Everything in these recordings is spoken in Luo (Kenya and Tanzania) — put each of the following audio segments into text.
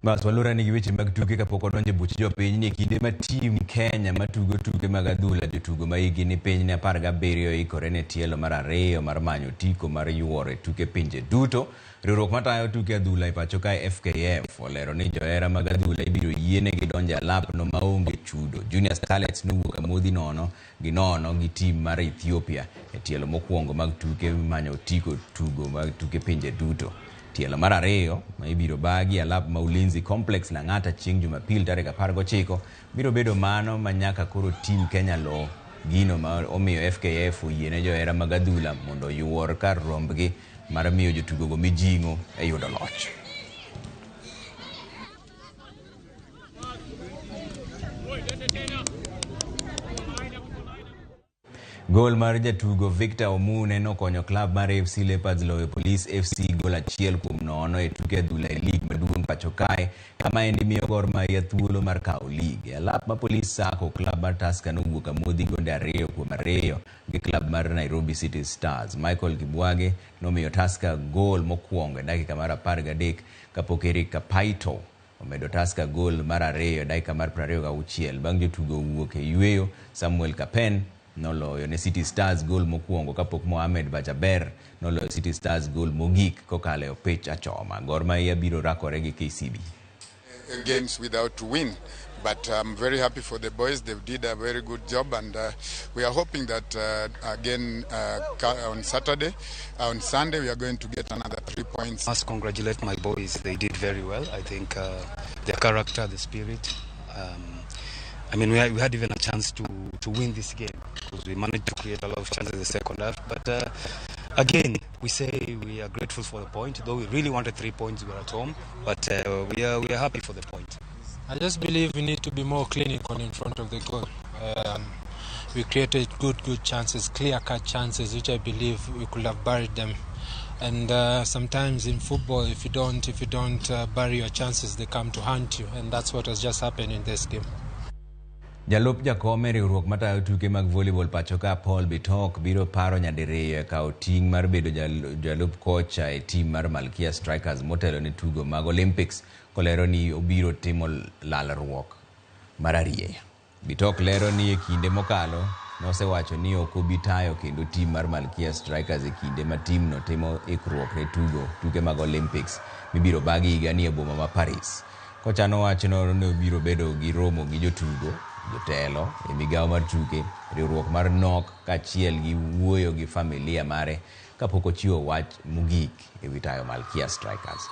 Bas walorani gi weche mag tuke kapok wadonjo e buch jopiny ni e kinde ma team Kenya matugo tuke mag adhula jotugo ma hikgi ni piny ne 17 ikore ne tielo mar ariyo mar manyo otiko mar yuoro e tuke pinje duto. Riwruok matayo tuke adhula e pacho kae FKF olero ni johera mag adhula ibiro yienegi donjo e alapno maonge chudo. Junior Starlets nowuok amodhi nono gi nono gi team mar Ethiopia e tielo mokwongo mag tuke manyo otiko tugo mag tuke pinje duto. Tielo mar ariyo ma ibiro bagi alap ma Ulinzi Complex Lang'ata chieng' Jumapil tarik 19 biro bedo mano ma nyaka koro team Kenya lo gino ma omiyo FKF oyiene johera mag adhula mondo oyuor kar rombgi mar miyo jotugogo mijing'o e yudo loch. Gol mar jatugo Victor Omune nokonyo klab mar AFC Leopards loyo Police FC gol 1-0 e tuke adhula e lig maduong' pacho kae kama endi miyo Gor Mahia thuolo mar kawo lig. E alap ma Police Sacco, klab mar Tusker nowuok amodhi gonde 2-2 gi klab mar Nairobi City Stars. Michael Kibwage nomiyo Tusker gol mokwongo e dakika mar 13 kapok Eric Kapaito omedo Tusker gol mar ariyo e dakika mar 26. Bang' jotugo wuok e yweyo, Samuel Kapen noloyo ne City Stars gol mokwongo kapok Mohamed Bajaber noloyo City Stars gol mogik kokalo e opich achoma. Gor Mahia biro rakore gi KCB. Games without win, but I'm very happy for the boys. They did a very good job, and we are hoping that again on Saturday, on Sunday, we are going to get another 3 points. I must congratulate my boys. They did very well. I think their character, the spirit. We had even a chance to win this game because we managed to create a lot of chances in the second half. But again, we say we are grateful for the point, though we really wanted 3 points. We were at home, but we are happy for the point. I just believe we need to be more clinical in front of the goal. We created good chances, clear-cut chances, which I believe we could have buried them. And sometimes in football, if you don't bury your chances, they come to haunt you, and that's what has just happened in this game. Jalup jakom e riwruok matayo tuke mag volleyball pacho ka Paul Bitok biro paro nyadiriyo e kawo ting' mar bedo jalup kocha e team mar Malkia Strikers motelo ne tugo mag Olympics kolero ni obiro timo lalruok mar arieya. Bitok lero ni e kinde mokalo nosewacho ni ok obi tayo kendo team mar Malkia Strikers e kinde ma team no timo ikruok ne tugo tuke mag Olympics mibiro bagi higani e boma ma Paris. Kochano wachno ni obiro bedo gi romo gi jotugo, jotelo e migawo mar tuke, riwruok mar NOC kaachiel gi wuoyo gi familia mare kapok ochiwo wach mogik e wi tayo Malkia Strikers.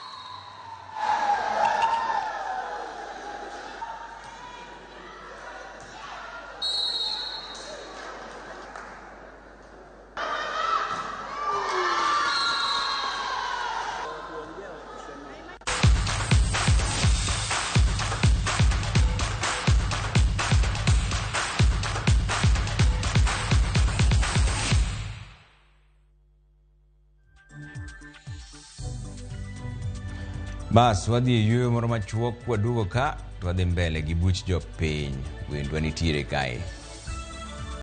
Bas, wadhi e yueyo moro machuok kwaduogo ka to wadhi mbele gi buch jopiny. Wendwa nitiere kae.